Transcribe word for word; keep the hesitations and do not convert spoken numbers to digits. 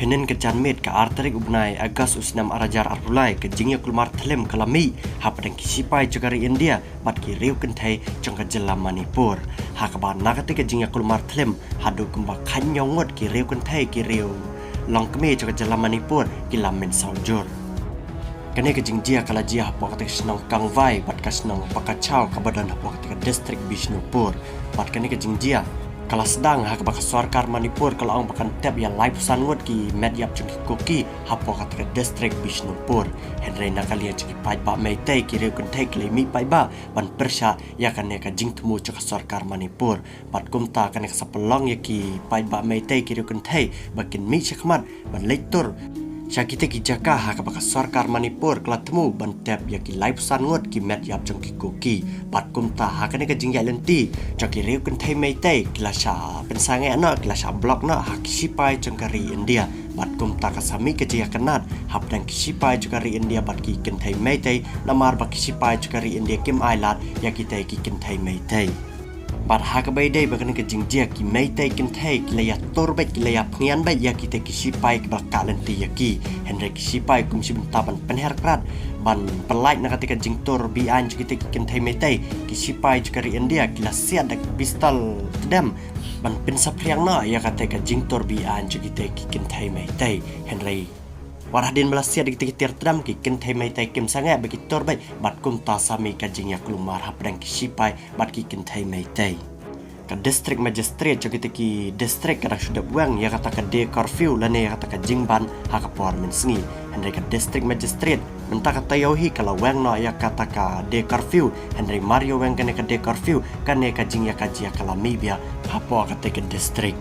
Hynnin ka janmiet ka ar tarik u bnai August u snem ar hajar arphew lai, ka jingïakulmar thlim ka la mih hapdeng ki sipai jong ka ri India bad ki riew kynthei jong ka jylla Manipur. Ha kaba na katei ka jingïakulmar thlim haduh kumba khathynñiew ngut ki riew kynthei, ki riew longkmie jong ka jylla Manipur ki la mynsaw jur. Kane ka jingjia ka la jia hapoh katei ka shnong Kangvai bad ka shnong Pakachaw kaba don hapoh katei ka distrik Bishnupur. Bad kane ka jingjia ka la sdang ha kaba ka sorkar Manipur ka la ong ba kan tep ïa laiphew san ngut ki met ïap jong ki Kuki hapoh katei ka distrik Bishnupur. Hynrei na ka liang jong ki paidbah Meitei, ki riew kynthei ki la mih paidbah ban pyrshah ïa kane ka jingthmu jong ka sorkar Manipur. Bad kumta kane ka sa pynlong ïa ki paidbah Meitei, ki riew kynthei ba kin mih shakhmat ban leit tur sha kitei ki jaka ha kaba ka sorkar Manipur ka la thmu ban tep ïa ki laiphew san ngut ki met ïap jong ki Kuki. Bad kumta ha kane ka jingïaid lynti jong ki riew kynthei Meitei ki la shah pynsangeh noh, ki la shah block noh ha ki sipai jong ka ri India. Bad kumta ka sa mih ka jingïakynad hapdeng ki sipai jong ka ri India bad ki kynthei Meitei, namar ba ki sipai jong ka ri India kim ailad ïa kitei ki kynthei Meitei. Bad ha kaba ïadei bad kane ka jingjia, ki Meitei kynthei ki la ïatur beit, ki la ïapynïan beit ïa kitei ki sipai kiba la kah lynti ïa ki. Hynrei ki sipai kum shi bynta ban pynher krad, ban pynlait na katei ka jingtur be-aiñ jong kitei ki kynthei Meitei, ki sipai jong ka ri India ki la siat da ki pistol tdem ban pynsaphriang noh ïa katei ka jingtur be-aiñ jong kitei ki kynthei Meitei. Hynrei wat hadien ba la siat da kitei ki tir tdem, ki kynthei Meitei kim sangeh bad ki tur beit, bad kumta sa mih ka jingïakulmar hapdeng ki sipai bad ki kynthei Meitei. Ka District Magistrate jong kitei ki distrik ka dang shu dep weng ïa kata ka day curfew lane ïa kata ka jingban ha ka por mynsngi. Hynrei ka District Magistrate mynta ka taïew hi ka la weng noh ïa kata ka day curfew. Hynrei mar ïa weng kane ka day curfew, kane ka jingïakajia ka la mih biang hapoh katei ka distrik.